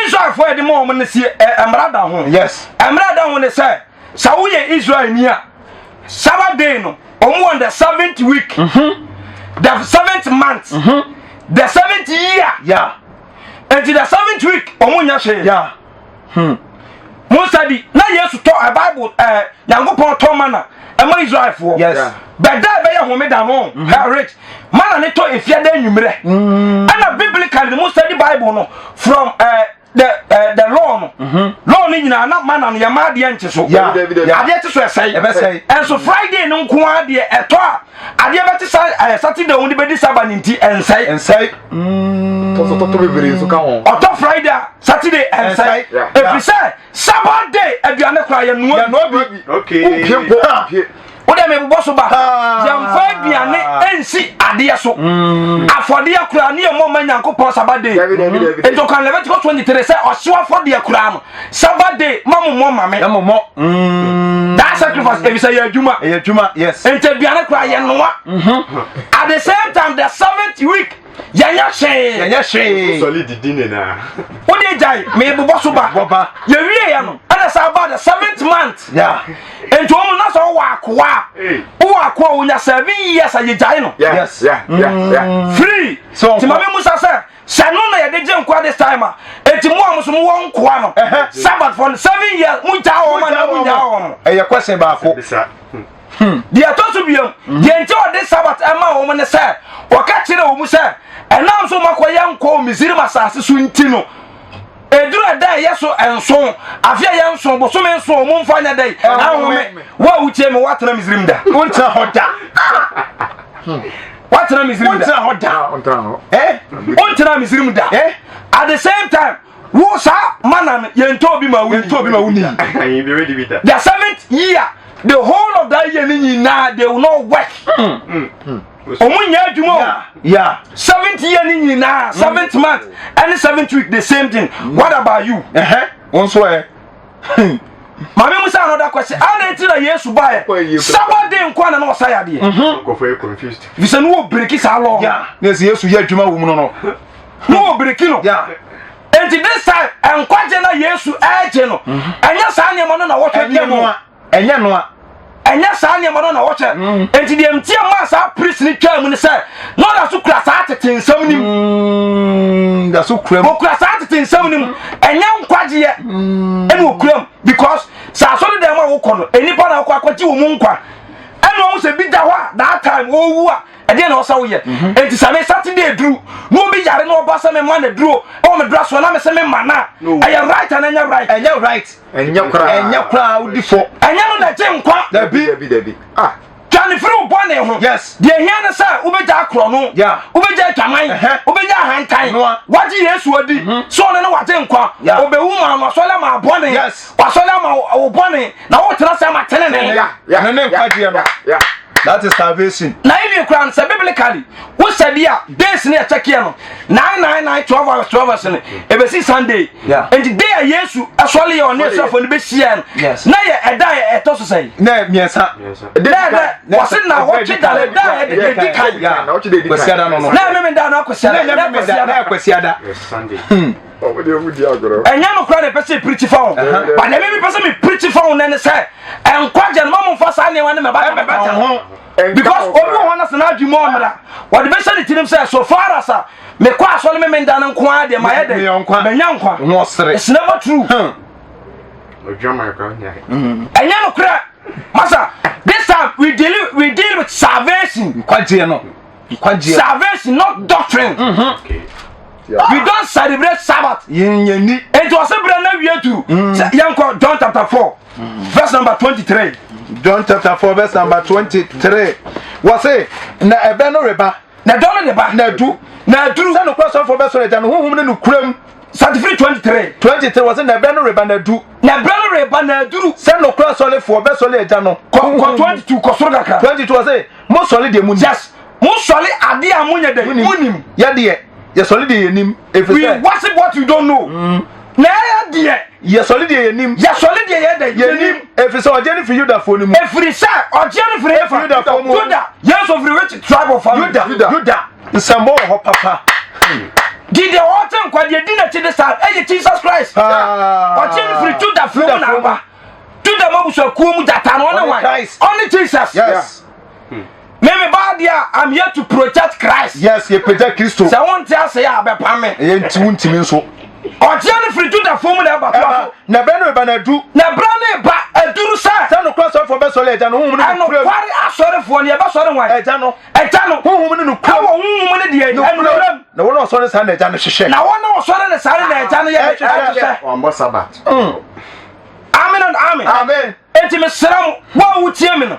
Israelfoɔ yɛde ma wɔn ne sie mmara da ho. Yes. Mmara da ho ne sɛ sɛ woyɛ Israelni a Sabbath day no wɔn wɔ the seventh week. Mm -hmm. The seventh month. Mm -hmm. The seventh year. Yeah. Nti the seventh week wɔn nyɛ hwee. Yeah. Hmm. Musa di na Yesu tɔ ɛ Bible ɛ Nyankopɔn tɔ mana ɛma Israelfoɔ. Yes. Bɛda ɛbɛyɛ homeda no mm -hmm. rich mana ne tɔ efiada enyimrɛ. Ɛna biblically Musa di Bible no from ɛ the ɛ the law no. Mm -hmm. Law no nyinaa na mana no yɛ ma adeɛ nkye so. Adeɛ kye so ɛsɛe. Ɛnso Friday no nko adeɛ ɛtɔ a adeɛ bɛte sa ɛ Saturday wɔn de bɛdi saba ne nti ɛnsɛe. Ɛnsɛe. Tɔtɔtɔtɔ bebree nso ka ho. Ɔtɔ Friday a Saturday ɛnsɛe. Ɛfiri sɛ Sabbath day aduane koraa yɛ noa bi. Okay. Wopie mpo pie. Wo dɛ mebobɔ so ba. Yɛmfa aduane nsi adeɛ so. Afɔdeɛ koraa ne yɛmmɔ mma Nyankopɔn Sabbath day. Nti ɔka Leviticus 23 sɛ ɔhyew afɔdeɛ koraa no Sabbath day ma mo mmɔ ma me. Ma mo mmɔ. That sacrifice ɛfiri sɛ yɛ adwuma. Ɛyɛ adwuma yes. Nti aduane koraa yɛ noa. At the same time the seventh week yɛnyɛ hwee. Yɛnyɛ hwee. Sɔli didi nyinaa. Wo de gyae mebobɔ so ba. Bɔba. Yɛwie yɛ no ɛna saa ba the seventh month. Yeah. Nti wɔn na sɛ ɔwɔ akoa a wowɔ akoa a wonya seven years a yɛgyae no. Yes. Yeah, yeah, yeah. Free. So Nti maame musa sɛ sɛ no na yɛde gye nkoa this time a eti mo a mo so mo wɔ nkoa no Sabbath for seven years mo gyaa wɔn anaa mo nyaa wɔn. Ɛyɛ question baako. Deɛ ɛtɔ so biom, deɛ nti ɔde Sabat ɛma wɔn ne sɛ, ɔka kyerɛ wɔn sɛ, ɛnam so makɔyɛ nkɔ wɔ Misrim asase so nti no, ɛduru ɛda a ɛyɛ so nson, afe a ɛyɛ nson, bosome nson, wɔn mfa nyɛ dɛn ahome. Wo a wotie me, woatena Misrim da? Wontena hɔ da. Woatena Misrim da? Wontena hɔ da. Wontena Misrim da. At the same time, wo saa mana no yɛntɔ obi ma wo yɛntɔ obi ma wo ni. The seventh year, the whole of that year ni nyinaa they will not work. Ɔmo nyɛ adwuma o. Yeah. Seventh year ni nyinaa, seventh month, ɛne seventh week the same thing. What about you? Wɔn nso ɛ. Maame musa another question. Ana eti na Yesu ba yɛ. Sabbath day nkwa na na ɔsa yadeɛ. Nkɔfo yɛ confused. Fisɛ no wɔ biriki saa law. Yeah. Ne sɛ Yesu yɛ adwuma wɔ mu no no. No wɔ biriki no. Yeah. Enti this time nkwagye na Yesu ɛregye no. Ɛnyɛ saa nneɛma no na wɔhwɛ Ɛnyɛ noa. Ɛnyɛ noa. Ɛnyɛ saa nneɛma no na wɔhwɛ. Enti deɛ nti a maa saa priest no twaa mu ne sɛ na ɔda so kura saa tete nsɛm no mu. Da so kura mu. Ɔkura saa tete nsɛm no mu. Ɛnyɛ nkwagyeɛ ɛna ɔkura mu because sɛ asɔre dan mu a wokɔ no nnipa na wokɔ akɔgye wɔn mu nkwa. Ɛna wɔn sɛ bi da hɔ a that time wɔwu a ɛdeɛ na ɔsɛ woyɛ. Enti sɛ me Saturday duru na obi yare na ɔba sɛ me ma na duro ɛwɔ me dura so na me sɛ me ma na ɛyɛ right ana ɛnyɛ right. Ɛnyɛ right. Ɛnyɛ koraa. Ɛnyɛ koraa wodi fɔ. Ɛnyɛ no na ɛgye nkwa. Dabi. Dabi dabi. Ah. Dwane firi wo bɔne ho. Yes. Deɛ ehia ne sɛ wobɛgya akorɔ no. Yeah. Wobɛgya adwaman. Wobɛgya ahantan. Noa. Wagye Yesu adi. Sɛ ɔno ne wagye nkwa. Yeah. Ɔbɛwu maa no asɔre ama bɔne. Yes. Wasɔre ama wo bɔne na wotena sɛ ama tenene. Yeah. Yeah. Ɛno ne nkwagyeɛ no. Yeah. That is salvation. Na even koraa no sɛ biblically wo sɛdeɛ a days ne ɛkyɛkeɛ no 9 9 9 12 hours 12 hours no ɛbɛsi Sunday. Yeah. Nti day a Yesu ɛsɔre yɛ ɔne asuafoɔ no bɛhyia no Yes. na yɛ ɛda a ɛtɔ so sɛn? Na mmiɛnsa. Na ɛdɛ wɔse na wɔtwe da no da a ɛdi kan. Yeah. Na wɔtwe da edi kan. Kwasiada no no. Na ɛmɛ mi da no akɔsiada. Na ɛnyɛ Memeda, na ɛyɛ Kwasiada. Sunday. Ɔmo de ɔmo di agorɔ. Ɛnyɛ no koraa na ɛpɛ sɛ pirikyi fa ho. But ɛmɛ mi pɛ sɛ mi pirikyi fa ho na ne sɛ nkwagye no ma mo nfa saa nneɛma no mɛbata mɛbata ho. Because obi wɔ hɔ na sɛ n'adwi mu ɔmmra wɔde bɛhyɛ ne tirim sɛ so far as a mekɔ asɔre me menda no nko ara deɛ mayɛ dɛ manya nkwa. It's never true. Ɛnyɛ no korɛ. Masa, this time we deal with salvation. Nkwagyeɛ no. Nkwagyeɛ. Salvation not doctrine. Mm -hmm. Okay. We don't celebrate Sabbath. Yɛn yɛn ni. Nti ɔsɛ bere na wie duru. Mm. Yɛn kɔ John chapter 4 verse number 23. John chapter 4 verse number 23. Wɔse na ɛbɛ no reba. Na ɛdɔ no de ba. Na adu. Na aduru. Sɛ nokorɛ sɔfoɔ bɛsɔre agya no honhom ne nokorɛ mu. 33 23. 23 wɔse na ɛbɛ no reba na adu. Na ɛberɛ no reba na aduru. Sɛ nokorɛ asɔrefoɔ bɛsɔre agya no. Kɔ kɔ 22 kɔ soro kakra. 22 wɔse mosɔre deɛ monim. Yes mosɔre adeɛ a monyɛ dɛ monim. Yɛ deɛ yɛsɔre deɛ yɛnim. Ɛfiri sɛ. We worship what you don't know. Mm. Na ɛyɛ deɛ. Yɛsɔre deɛ yɛnim. Yɛsɔre deɛ yɛ dɛ yɛnim. Ɛfiri sɛ ɔgyeɛ no firi Yudafoɔ no mu. Ɛfiri sɛ ɔgyeɛ no firi efa. Yudafoɔ mu. Juda Yesu firi which tribe of family? Yuda Yuda nsɛmbɔ wɔ hɔ papa. Di deɛ ɔte nkwa deɛ di n'akyi de saa ɛyɛ Jesus Christ. Ɔgyeɛ no firi Judafoɔ mu na aba. Juda mu abusuakuo mu gyata no ɔne wan? Ɔne Jesus. Yes. Me me ba deɛ a I'm here to protect Christ. Yes, yɛ pagya Kristo. Sɛ wonte ase a bɛpa me. Ɛyɛ nti wontumi nso. Ɔgyeɛ no firi Judafoɔ mu na ɛba toa so. Na ɛberɛ no reba na adu. Na ɛberɛ no reba aduru sɛ. Sɛ nokorɛ asɔrefoɔ bɛsɔre Agya no honhom ne nokorɛ mu. Ɛnokware asɔrefoɔ no yɛbɛsɔre hwan? Agya no. Agya no. Honhom ne nokorɛ mu. Ɛwɔ honhom ne deɛ ɛnokorɛ mu. Na wɔn a wɔsɔre saa na Agya no hwehwɛ. Na wɔn a wɔsɔre ne saa na Agya no yɛ ɛhwehwɛ. Wɔmmɔ Sabbath. Amen and amen. Amen. Enti mesrɛ mo, wo a wotie me no,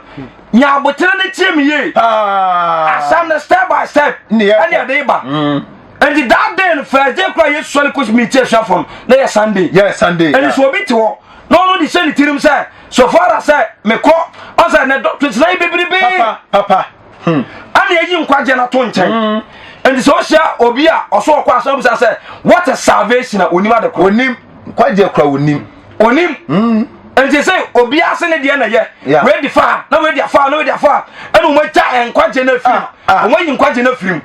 nya aboterɛ no tie me yie. Asɛm no step by step ɛne ɛde ba. Mm. Enti that day no first day kora Yesu sɔre kɔsi mi tie asuafoɔ no na yɛ Sunday. Yɛ Sunday. Ɛnti sɛ obi te hɔ na ɔno de hyɛ ne tirim sɛ so far as sɛ mekɔ ɔsɛ ne doctrines na yɛ bebrebe. Papa papa. Hmm. Ɛna eyi nkwagye no ato nkyɛn. Hmm. Nti sɛ ɔhyia obi a ɔso ɔkɔ asɔre bisa sɛ what is salvation a onim ade koro. Onim nkwagye kora onim. Onim. Hmm. Nti sɛ obi ase ne deɛ na yɛ wei di fa na wei di afa na wei di afa ɛna wɔn agya nkwagye no afiri mu ah, ah. wɔn ayi nkwagye no afiri mu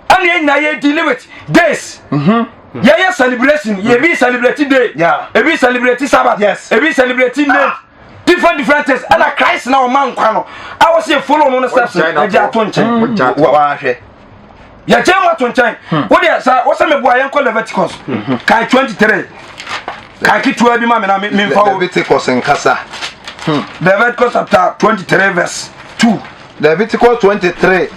ɛna yɛn nyinaa yɛ dealing with days. Mm-hmm. yɛyɛ celebration yɛ bi celebrate day ebi celebrate sabbath ebi celebrate name. Ah. Different different things ɛna Christ na ɔma nkwa no a wɔsi yɛ follow no no steps ɛgye ato nkyɛn. Wahwɛ. Yɛgye mu ato nkyɛn. Wo deɛ sɛ wɔsɛ mi bu a yɛn kɔ Leviticus kan 23 kan ketewa bi ma mi na mi mi nfa wo. Leviticus nkasa. Leviticus chapter 23 verse 2. Leviticus 23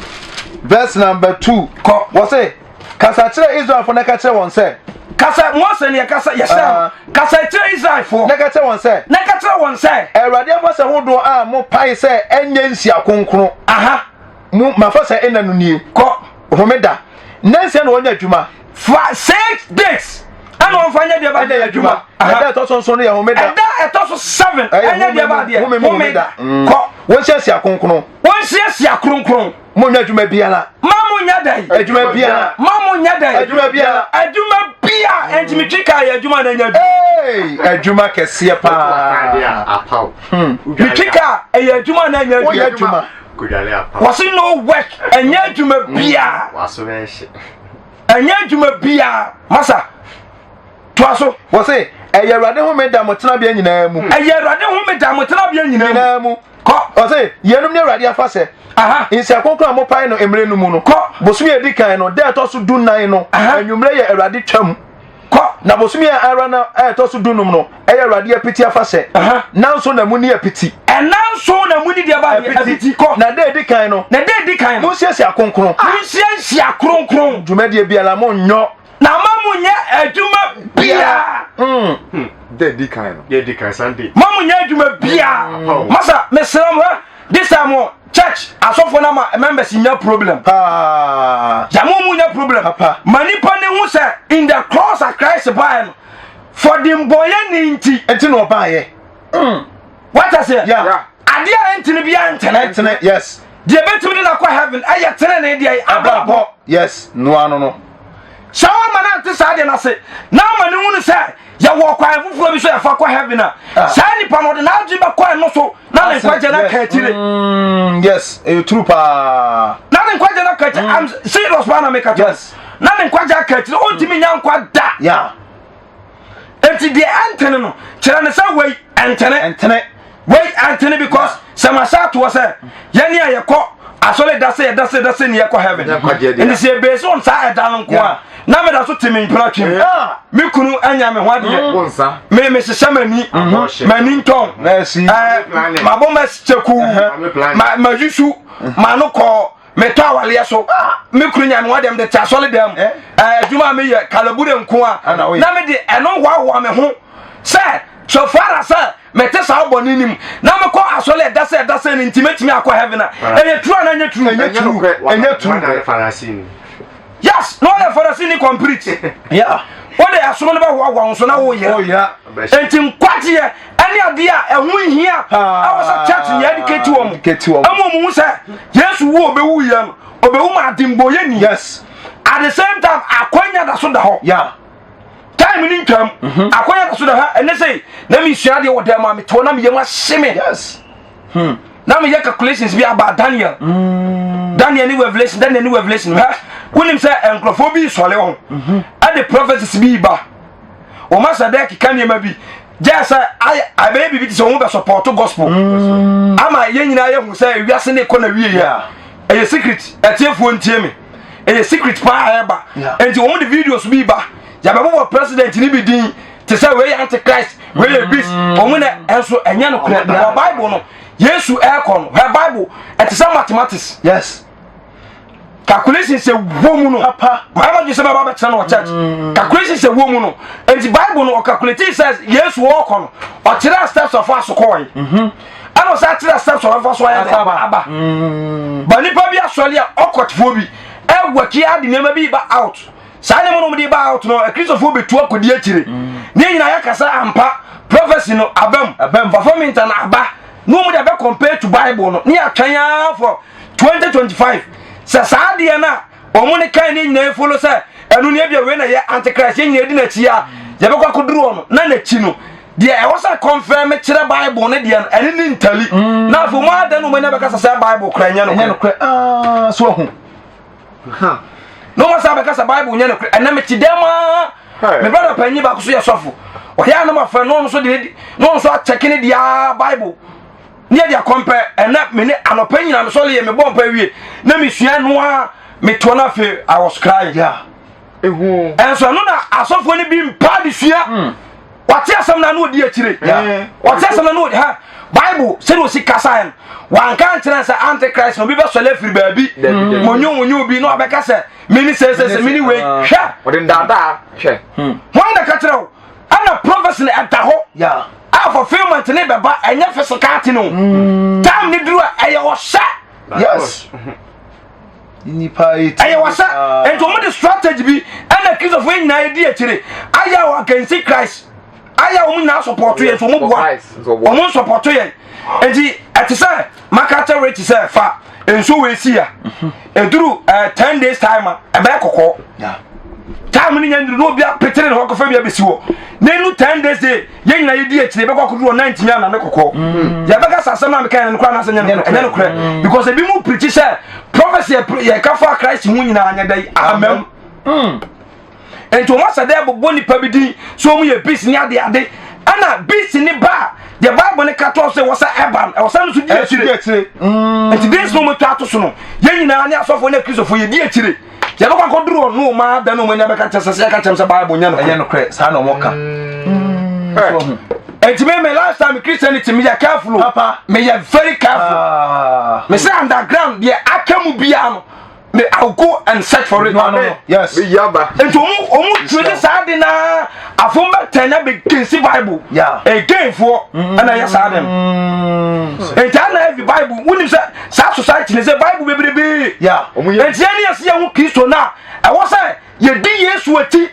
verse number 2. Kɔ. Wɔsɛ. Kasa kyerɛ Israelfoɔ na ka kyerɛ wɔn sɛ. Kasa Mose ne kasa yɛsɛ no. Kasa kyerɛ Israelfoɔ. Na ka kyerɛ wɔn sɛ. Na ka kyerɛ wɔn sɛ. Awurade afahyɛ hodoɔ a mopae sɛ ɛnyɛ nhyia kronkron. Aha. Mo m'afahyɛ nna no nie. Kɔ. Homeda. Nnansia na wɔnyɛ adwuma. Fa 6 days ɛna wɔmfa nyɛ deɛ ba deɛ adwuma. Ɛda ɛtɔ so nson no yɛ homeda. Ɛda ɛtɔ so 7 ɛnyɛ deɛ ba deɛ homeda. Kɔ. Wɔnhyia kronkron. Wɔnhyia kronkron. Monyɛ adwuma biara. Ma monyɛ dɛn? Adwuma biara. Ma monyɛ dɛn? Adwuma biara. Adwuma bia. Enti metwi kaa yɛ adwuma na ɛnyɛ adwuma. Ee, adwuma kɛseɛ paa. Hmm. Metwi kaa ɛyɛ adwuma na ɛnyɛ adwuma. Woyɛ adwuma. Wɔsi no work ɛnyɛ adwuma bia. Ɛnyɛ adwuma bia. Masa. Toa so. Wɔsi ɛyɛ Awurade homeda mo tenabea nyinaa mu. Ɛyɛ Awurade homeda mo tenabea nyinaa mu. Kɔ. Ɔse, yeinom ne Awurade afahyɛ. Aha. Nhyia kronkron a mopae no mmerɛ no mu no. Kɔ. Bosome a ɛdi kan no, da a ɛtɔ so dunnan no, anwummerɛ yɛ Awurade twam. Kɔ. Na bosome a ara na ɛtɔ so dunum no, ɛyɛ Awurade apiti afahyɛ. Aha. Nnanson na monni apiti. Ɛnanson na monni deɛ ba deɛ apiti. Kɔ. Na da a ɛdi kan no. Na da a ɛdi kan no. Monsiesie akronkron. Monsiesie akronkron. Dwumadie biara monnyɔ. Na ma mo nyɛ adwuma biara. Mm. Da di kan no. Da di kan Sunday. Ma mo nyɛ adwuma biara. Mm. Masa mesrɛ mo this time o church asɔfo na ma members nya problem. Paa. Yàmú mu nya problem. Papa. Ma nipa ne ho sɛ in the cross of Christ baayɛ no for the mbɔyɛ ne nti. Nti na ɔbaayɛ. Mm. What I say? Yeah. Adeɛ a ɛntene biara ntene. Ɛntene yes. Deɛ bɛtumi de no akɔ heaven ɛyɛ tenene deɛ abrabɔ. Yes noa no no. Sɛ wɔma no ante saa deɛ no ase na ama no hunu sɛ yɛwɔ ɔkwan foforɔ bi so yɛfa kɔ heaven a ah. saa nipa no ɔde n'adwene bɛkɔ ɛno so na ne nkwagye no aka akyire. Mm, yes ɛyɛ true paa. Na ne nkwagye no aka akyire mm. I'm serious paa na meka kyerɛ. Yes. Na ne nkwagye aka akyire ɔntumi nya nkwa da. Yeah. Enti deɛ ɛntene no kyerɛ ne sɛ wei ɛntene. Ɛntene. Wei ɛntene because sɛ mahyɛ atoɔ sɛ yɛne a yɛkɔ asɔre da sɛ yɛda sɛ da sɛ ne yɛkɔ heaven. Nti sɛ yɛbɛsi wɔn saa ɛda no nko a na meda so te me mpena twem. Me kunu anya me ho adeɛ. Me mehyehyɛ m'ani m'ani ntɔn. Mabɔ m'akyɛku ma mayusu m'ano kɔɔ. Metɔ awaleɛ so. Me kunu nya me ho adeɛ mede te asɔre dan mu. Adwuma a meyɛ kalabure nko a. Na mede ɛno hoahoa me ho sɛ so far as sɛ mete saa bɔne no mu na mekɔ asɔre ɛda sɛ ɛda sɛ no nti mɛtumi akɔ heaven a ɛyɛ true anaa ɛnyɛ true? Ɛnyɛ true. Ɛnyɛ true. Yes, na ɔyɛ Farisini complete. Yeah. Wode ɛsom no bɛhoahoa wo so na woyɛ. Oh yeah. Enti nkwagyeɛ ɛne adeɛ a ɛho nhia ɛwɔ sɛ church yɛ educate wɔn. Ɛmu wɔn hu sɛ Yesu wu obewu yɛ no obewu ma adembɔyɛ ni. Yes. At the same time akwanya da so da hɔ. Yeah. Time ni ntwam. Mhm. Akwanya da so da hɔ ɛne sɛ na mi sua adeɛ wɔ dɛm a mi toɔ na mi yɛ mu ahye me. Yes. Na meyɛ calculations bi about Daniel. Daniel ne Revelation, Daniel ne Revelation. Ha, wonim sɛ nkurɔfoɔ bi sɔre ho. Ɛde prophecies bi ba. Wɔn asɛ dɛ keka nneɛma bi. Gye sɛ ayɛ abɛyɛ biribi te sɛ wɔn bɛ support gospel. Ama yɛn nyinaa yɛhu sɛ wiase ne kɔ na wie yɛ. Ɛyɛ secret. Ɛtiefoɔ ntie me. Ɛyɛ secret paa ɛba. Nti wɔn de videos bi ba. Yɛbɛbobɔ president ne bi din. Te sɛ wei yɛ antichrist, wei yɛ beast. Wɔn na ɛnso ɛnyɛ no korɛ. Wɔ Bible no, Yesu ɛkɔ no, hwɛ Bible ɛte sɛ mathematics. Yes. Calculation sɛ wɔ mu no. Papa. Bible gye sɛ bɛba bɛkyerɛ no wɔ church. Mm. Calculation sɛ wɔ mu no. Nti Bible no ɔcalculate sɛ Yesu ɔkɔ no, ɔkyerɛ steps of aso kɔɔ yi. Mhm. Ɛna ɔsɛ akyerɛ steps of afa so ayɛ dɛ aba. Mm. Ba nipa bi asɔre a ɔkɔtfoɔ bi ɛwɔ kia de nneɛma bi ba out. Saa nneɛma no wɔde ba out no, Akristofoɔ bɛtu akɔdi akyire. Ne nyinaa yɛka sɛ ampa prophecy no abam. Abam. Fulfillment no aba. Ne wɔn de abɛ compare to Bible no. Ne yɛatwɛn ara for 2025. Sɛ saa adeɛ no a wɔn ne kan ne nyinaa follow sɛ ɛno ne ebia wei na yɛ antichrist yɛn nyinaa di n'akyi a yɛbɛkɔ akɔduru hɔ no na n'akyi no deɛ ɛwɔ sɛ confirm kyerɛ Bible no deɛ no ɛne ne ntali. Na afei wɔn adan wɔn ani abɛka sɛ sɛ Bible kora ɛnyɛ Ɛnyɛ nokorɛ. nokorɛ. Ah, so ahu. na wɔn san bɛka sɛ bible nyɛ nokorɛ ɛnna mete dɛm aa me brother panyin baako so yɛ sɔfo ɔyɛ anam afɛ na ɔno nso de na ɔno nso akyɛke ne deɛ bible ne yɛ de akɔmpɛ ɛnna me ne anɔpɛ nyina me sɔre yɛ me bɔ mpa wie na mesua no a metoɔ no afei I was crying Yeah. ɛnso ɛno na asɔfoɔ no bi mpa de sua hmm. wɔte asɛm no ano ɔdi akyire wɔte asɛm no ano ɔdi ha bible sɛdeɛ ɔsi kasaeɛ no wanka nkyerɛ sɛ antichrist na obi bɛsɔre afiri baabi monyo monyo bi na wabɛka sɛ mene sɛsɛsɛ mene wei ah. hwɛ ɔde ndaadaa hwɛ hmm. wɔn na ka kyerɛ wo ɛna prophecy no ɛda hɔ a fulfillment ne bɛba ɛnyɛ physical te no hmm. time ne duru a ɛyɛ ɔhyɛ yes nipa yi ɛyɛ wasa nti wɔn de strategy bi ɛna kristofo yi nyinaa edi akyire ayɛ wɔ against Christ ayɛ wɔn nyinaa support yɛn so wɔn boa wɔn support yɛn nti ɛte sɛ maka kyɛ rich sɛ fa nsuo wɔ esi ya eduru ɛɛ 10 days time a ɛbɛyɛ kɔkɔɔ time ni nyɛ nduru na obi apetere ne hɔ kɔfɛ bi abesi hɔ na enu 10 days de yɛn nyinaa yɛdi akyire yɛbɛkɔ akɔduru hɔ na ntumi anane kɔkɔɔ mm. yɛbɛka sɛ asɛm a meka yɛn no koraa n'asɛ nyɛ ɛnyɛ nokorɛ mm. because ebi mu pirikyi sɛ prophecy yɛka fa Christ ho nyinaa nyɛ dɛ amam mm. nti wɔn asɛ dɛ bobɔ nipa bi din so wɔn yɛ beast ne ade ade ɛna beast ne ba a deɛ bible ne ka toɔ sɛ wɔ sɛ ɛba no ɛwɔ sɛ no so di akyire nti beast no wɔn atwa ato so no yɛn nyinaa ne asɔfoɔ ne akristofoɔ yɛdi akyire yɛbɛkɔ akɔduru ɔno ɔma ada no ɔma ani abɛka kyɛ sɛ sɛ yɛka kyɛm sɛ bible nyɛ nokorɛ ɛnyɛ nokorɛ saa na ɔmɔ ka mm. nti me me last time christianity meyɛ careful papa meyɛ very careful ah. me sɛ underground deɛ aka mu biara no me I will go and search for it. No, no, no. Yes. Nti ɔmu ɔmu tiri ne saa de naa afom bɛ tɛn na bɛ gensi bible. Yeah. Again foɔ ɛna yɛ saa de no. Nti ana ɛvi bible wunim sɛ saa society ne sɛ bible bebrebe nti yɛne yɛsɛ yɛho kristo no a ɛwɔ sɛ yɛdi yesu akyi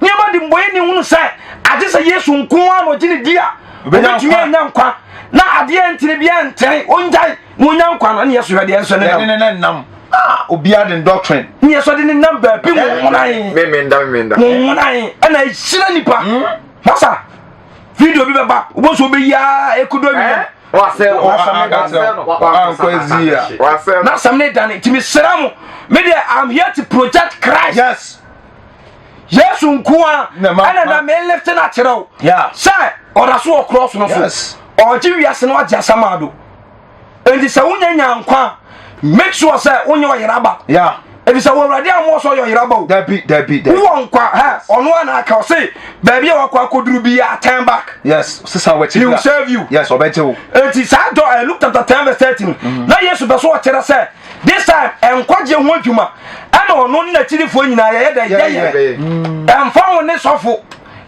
nneɛma de mbɔyɛ ne hunu sɛ agye sɛ yesu nko a na ɔgye ne di a ɔbɛtumi anya nkwa na adeɛ ntene biara ntene ɔngyae na ɔnya nkwa no ɛne yɛso hwɛ deɛ nso ne nam ne nam ah, obiara de doctrine ne yɛsɔ de ne nam baabi nwonwonan nwonwonan ɛna ɛhyira nipa hmm? masa video bi bɛba wobɛsɛ wobɛyi a ɛkodo awie n'asɛm ne dane nti mesrɛ mo me deɛ i'm here to project christ yes yesu nko a ɛna na me lift no akyerɛ wo sɛ ɔda so wɔ cross no so ɔgye wiase no agye asɛm ado nti sɛ wonya nya nkwa make sure sɛ wonyɛ ɔyeraba ɛfiri sɛ wɔ awurade a mmoɔ sɛ ɔyɛ ɔyeraba o dabi dabi dabi wowɔ nkwa hɛ ɔno a na aka ɔse baabi a wakɔ akɔduru bi a turn back yes sisan wɔkyi he will serve you yes ɔbɛgye wo nti saa dɔ eh, Luke chapter 10 verse 13 mm. na Yesu bɛ so ɔkyerɛ sɛ This time nkwagyeɛ ho adwuma ɛna ɔno ne n'akyirifoɔ nyinaa yɛyɛ dɛ yɛyɛ. Ɛmfa ho ne sɔfo,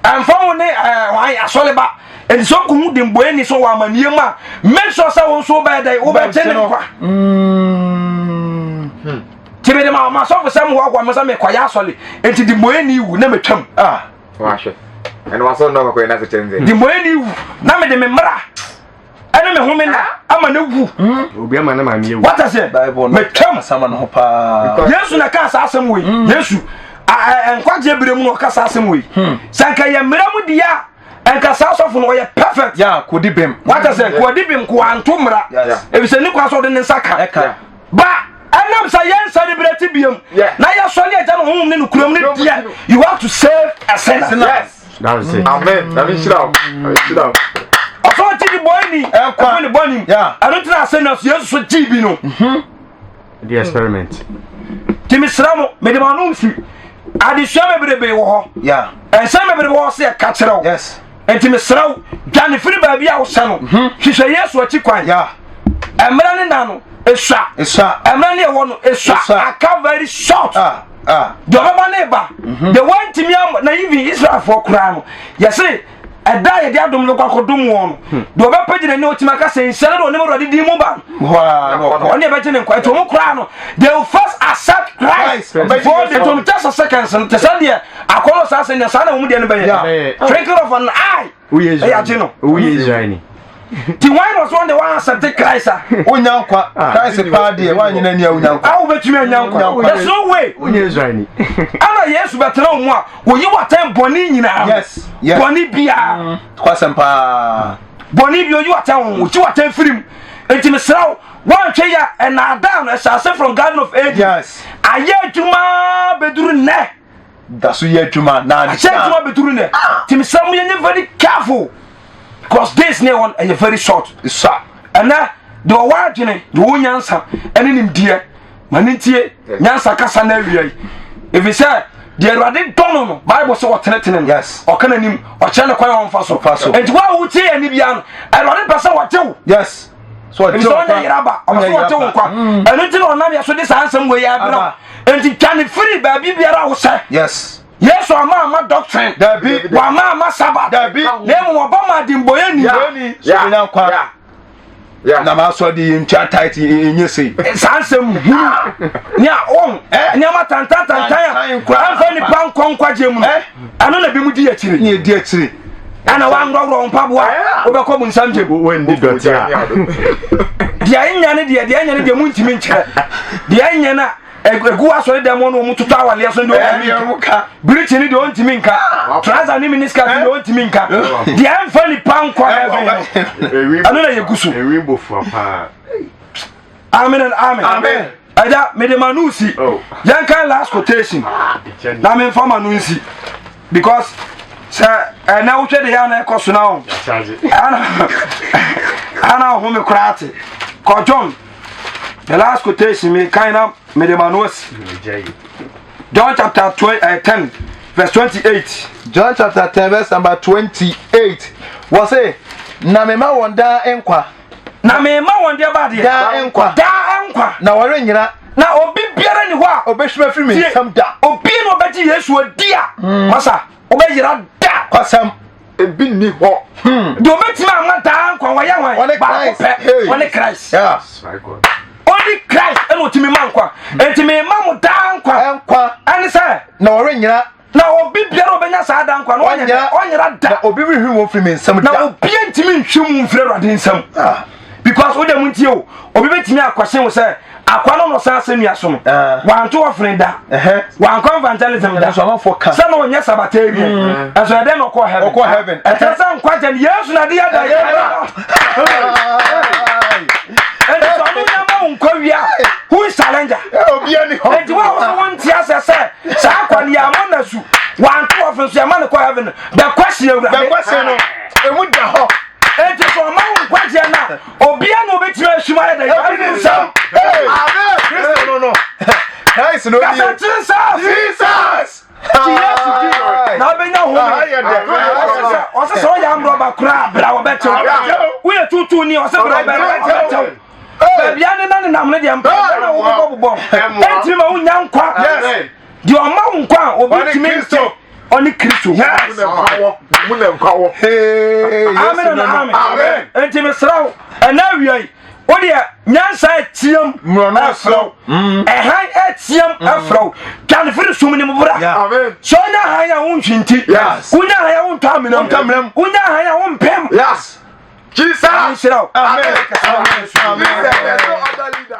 ɛmfa ho ne ɛɛ asɔreba. Nti sɛ ɔkɔhu demboani sɛ wɔ amanneɛ mu a, make sure sɛ wo nso wobɛyɛ dɛ wobɛgye ne nkwa. Nti mede ma masɔfo sɛ mohoahoa me sɛ mekɔyɛ asɔre nti demboani wu na metwam. Ah. Wahwɛ. Ɛna wasɔre na ɔkɔkɔyɛ n'ase kyɛn sɛ. Demboani wu na mede me mmara ɛne me home na ama no wu. Obi ama ne maame ewu. Wata sɛ metwam. Asama no ho paa. Yesu na kaa saa asɛm wei. Yesu nkwagyeɛ berɛ mu na ɔka saa asɛm wei. Sɛ nka yɛ mmerɛ mu deɛ a nka saa asɔfo no ɔyɛ perfect. Ya kodi bem. Wata sɛ kodi bem ko anto mmara. Efisɛ ne kwan sɛ ɔde ne nsa ka. Ba ɛnam sɛ yɛn nsa ne berɛ ti biam na yɛsɔre agya no honhom ne nokorɛm no deɛ you have to save a sinner. Yes. That's it. Amen. Na mi nhyira wo. Na mi nhyira wo. Ɔsɔ ɔgye di bɔ ni. Ɛkwa ne bɔ ni. Ɛno ntina ase na so Yesu so gye bi no. The experiment. Ti mi sra mo, mi de ma no nsi. Adesua bebrebe wɔ hɔ. Nsɛm bebrebe wɔ hɔ sɛ yɛka kyerɛ wo. Yes. Nti mesrɛ wo, dwane firi baabi a wohyɛ no. Hwehwɛ Yesu akyi kwan. Mmerɛ ne na no, esua. Mmerɛ ne ɛwɔ no, esua. Aka very short. Ah, ah. Deɛ ɔbɛba ne ba. Deɛ wantumi ama na even Israelfoɔ koraa no, yɛse ɛda a yɛde adom no kɔ akɔdom wɔn no, hmm. deɛ ɔbɛpɛ gyina ne ɔtumi aka sɛ nhyira no de ɔne Awurade din mu ba no, ɔne ɛbɛgye ne nkwa. Nti wɔn koraa no, they will first accept Christ before they to just a second no te sɛ deɛ akɔnɔ saa sɛ saa na wɔn deɛ no bɛyɛ twinkle of an eye ɛyɛ agye no. Woyɛ Israel ni. Ti wɔn na ɔsɔn de wɔn accept Christ a. Wonya nkwa ah, Christ paa deɛ wɔanyina ani a wonya nkwa. Awo bɛtumi anya nkwa. There's no way. Wonya Israel ni. Ɛna Yesu bɛtena wɔn mu a wɔyi wɔatɛn bɔnne nyinaa. Yes. Yes. Bɔnne biara. Mm. Kwasɛm paa. Bɔnne bi oyi wɔatɛn wɔn, wɔkyi wɔatɛn firim. Nti mesrɛ wo wɔanhwɛ yi a ɛnaadaa no ɛhyɛ ase from Garden of Eden. Yes. Ayɛ adwuma bɛduru nnɛ. Da so yɛ adwuma na ahyɛ adwuma bɛduru nnɛ. Ah. Nti mesrɛ mo yɛnyɛ very careful because days ne ɛwɔ ɛyɛ very short. Sa. Ɛnɛ deɛ ɔwɔ adwene deɛ ɔwɔ nyansa ɛne nimdeɛ ma ne ntie nyansa kasa no awia yi ɛfiri sɛ deɛ awurade dɔ no no bible sɛ ɔtenetene no yes. ɔka n'anim ɔkyerɛ ne kwan a ɔmfa so so nti wo a wotie yɛ ne bia no awurade pɛ sɛ wɔgye wo yes. so ɛfiri sɛ ɔnyɛ yere aba ɔpɛ sɛ wɔgye wo nkwa mm. ɛno nti na ɔnam yɛ so de saa nsɛm wei abrɛ wo nti twa ne firi baabi biara wo sɛ yes. yesu ama ama doctrine dabi wama ama sabbath dabi na mmom ɔba ma adembɔyɛni yeah. yeah. Yeah. na maa sɔ de ntua tight nye sei. Saa nsɛm hunu ne a wɔn nneɛma tantantantan a ɛmfa nipa nkɔ nkwagyeɛ mu no ɛno na bi mu di akyire. Ne di akyire. Ɛna wanworɔworɔ mpaboa wobɛkɔ mu nsam gyem. Wɔndi dɔte a. Deɛ ɛnyɛ ne deɛ deɛ ɛnyɛ ne deɛ mu ntumi nkyerɛ deɛ ɛnyɛ no a egu asɔre dɛm wɔn wɔn toto awaleɛ so deɛ ɔntumi nka birikyi ne deɛ ɔntumi nka trouser ne miniskirt deɛ ɔntumi nka deɛ ɛnfa nipa nkɔ heaven no ɛno na yɛ gu so. Amen and amen. Amen. Ɛda mede ma no nsi yɛn kan last quotation na me nfa ma no nsi because sɛ ɛnɛ wohwɛ de yɛ ana ɛkɔ so na o ana ana ɔhome koraa te kɔ John. The last quotation me kind of me de manuas. John chapter 20, 10 verse 28. John chapter 10 verse number 28. Wɔ se na mema wɔn daa nkwa. Na mema wɔn deɛ ba deɛ. Daa nkwa. Daa nkwa. Na wɔrenyera. Na obi biara ni hɔ a. Obehwim afiri me nsam da. Obi na ɔbɛgye Yesu adi a. Hmm. Masa wobɛyera da. Kwasɛm. Ebi nni hɔ. Hmm. Deɛ ɔbɛtumi ama daa nkwa wɔyɛ hwan? Ɔne Baako Christ. pɛ. Ɔne Christ. Ɔne Christ ɛna ɔtumi ma nkwa. Enti mema mo daa nkwa. Nkwa. Ɛne sɛ. Na ɔrenyera. Na obi biara ɔbɛnya saa daa nkwa no ɔnyera ɔnyera da. Na obi renhwim wɔn mfiri me nsam da. Na obi ntumi nhwim wo mfiri Awurade nsam. Ah. Because wo dɛm ntie o, obi bɛtumi akɔsen wo sɛ akwa no na ɔsan asɛnnua so no ah. wanto ɔfene da wankɔ evangelism da sɛ na ɔnyɛ sabbatarian mm. ɛnso ɛdɛn na ɔkɔ heaven ɔkɔ heaven ɛkyerɛ sɛ nkwagye no yesu na de yɛ da yɛ ɛnti sɛ ɔno nyama wo nkwa wie a who is challenger ɛnti wo a wo sɛ wonte asɛ sɛ saa akwa no yɛama no asu wanto ɔfene so yɛma no kɔ heaven bɛkwasi awurade bɛkwasi no emu da hɔ ɛnti sɛ ɔma wo nkwagyeɛ no a Obia na obetumi ahwim ayɛ dɛ. Ebi ne nsam. Amen. Kristo no no. Christ no Kasa Jesus. Jesus. Ti Yesu di na abɛnya home. Ɔsɛ sɛ ɔyɛ amrɔba koraa bra wɔbɛkyɛw. Woyɛ tuutuu ni ɔsɛ bra wɔbɛkyɛw. Baabi a ne na nenam no deɛ mpaebɔ na wobobɔ bobɔ ɛntumi ma wonya nkwa. Deɛ ɔma wo nkwa a obi ntumi nte ɔne Kristo. Amen and amen. Enti mesrɛ wo ɛna awia yi wo deɛ nyansa ɛteam ɛfrɛ wo mm. ɛhan ɛteam mm. ɛfrɛ wo dwane firi sum ne mu bra sɛ wonya han a wonhwinti wonya han a wontɔ amenam wonya han a wompem Jesus. Amen. Amen. Amen.